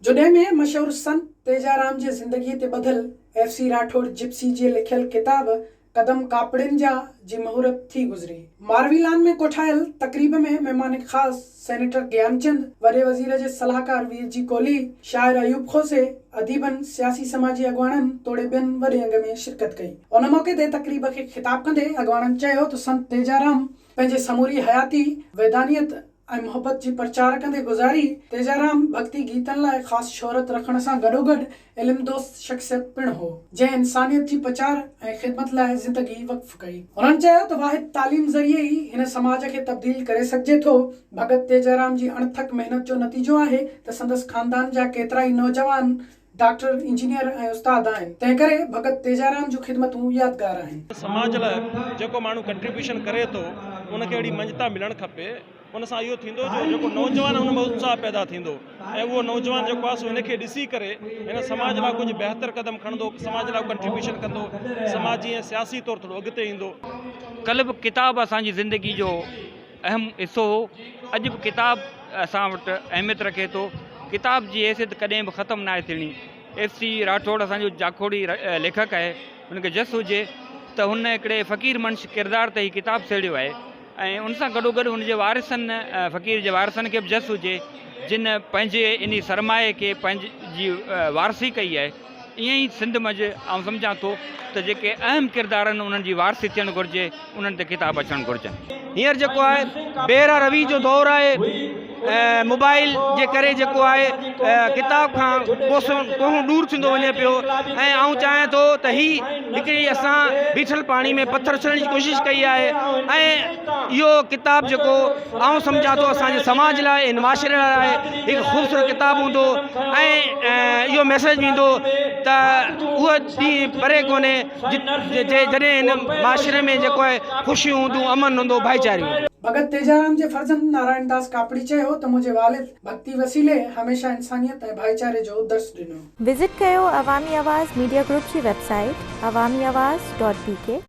جڏهن ۾ مشهور سنت تيجارام جي زندگيء تي ٻڌل ايف سي راٺوڙ جپسي جي لکيل ڪتاب قدم ڪاپڙين جا جي مهورت ٿي گذري. ماروي لان ۾ ڪوٺايل تقريب ۾ مهمان خاص سينيٽر گيانچند، وڏي وزير جي صلاحڪار وير جي ڪولهي، شاعر ايوب کوسي، اديبن، سياسي سماجي اڳواڻن توڙي ٻين وڏي انگ ۾ شرڪت ڪئي. ان موقعي تي تقريب کي خطاب ڪندي اڳواڻن چيو ته سنت تيجارام پنهنجي سموري حياتي ويدانيت ۽ محبت جي پرچار ڪندي گذاري. تيجارام ڀڳتي گيتن لاء خاص شهرت رکڻ سان گڏوگڏ علم دوست شخصيت پڻ هو، جنهن انسانيت جي پچار ۽ خدمت لاء زندگي وقف ڪئي. هنن چيو ته واحد تعليم ذريعي ئي هن سماج کي تبديل ڪري سگهجي ٿو. ڀڳت تيجارام جي اڻٿڪ محنت جو نتيجو آهي ته سندس خاندان جا ڪيترائي نوجوان ڊاڪٽر، انجنيئر ۽ استاد آهن، تنهنڪري ڀڳت تيجارام جون خدمتون يادگار آهن. سماج لاء جيڪو ماڻهو ڪنٽريبيوشن ڪري ٿو ان کي اهڙي مڃتا ملڻ کپي ان سان اهو ٿيندو جو جيڪو نوجوان ان ۾ اتساهه پيدا ٿيندو ۽ اهو نوجوان جيڪو آهي سو هن کي ڏسي ڪري هن سماج لاء ڪجهه بهتر قدم کڻندو سماج لاء ڪنٽريبيوشن ڪندو سماجي ۽ سياسي طور ٿورو اڳتي ايندو. ڪلهه به ڪتاب اسان جي زندگي جو اهم حصو هو، اڄ به ڪتاب اسان وٽ اهميت رکي ٿو، ڪتاب جي حيثيت ڪڏهن به ختم ناهي ٿيڻي، ايف سي راٺوڙ اسان جو جاکوڙي ليکڪ آهي، ان کي جس هجي ته هن هڪڙي فقير منش ڪردار تي هي ڪتاب سهيڙيو آهي ۽ ان سان گڏوگڏ هن جي وارثن فقير جي وارثن کي به جس هجي جن پنهنجي انهي سرمايي کي پنهنجي وارثي ڪئي آهي. ائين ئي سنڌ منجهه آئون سمجهان ٿو ته جيڪي اهم ڪردار آهن انهن جي وارثي ٿيڻ گهرجي، انهن تي ڪتاب اچڻ گهرجن. هينئر جيڪو آهي بيرا روي جو دور آهي ۽ موبائل جي ڪري جيڪو آهي ڪتاب کان ڪوسون ڪوهون ڏور ٿيندو وڃي پيو ۽ آئون چاهيان ٿو ته هي هڪڙي اسان بيٺل پاڻي ۾ پٿر اڇلڻ جي ڪوشش ڪئي آهي ۽ اهو ڪتاب جيڪو آئون سمجهان ٿو اسان جي سماج لاء هن معاشري لاء هڪ خوبصورت ڪتاب هوندو ۽ اهو ميسيج ويندو ته اهو ڏينهن پري ڪونهي جڏهن هن معاشري ۾ جيڪو آهي خوشيون هونديون امن هوندو ڀائيچاري هوندي. ڀڳت تيجارام جي فرزند نارائڻ داس ڪاپڙي چيو ته منهنجي والد ڀڳتي وسيلي هميشه انسانيت ۽ ڀائيچاري جو درس ڏنو. وزٽ ڪيو عوامي آواز ميڊيا گروپ جي website Awami Awaz dot B K.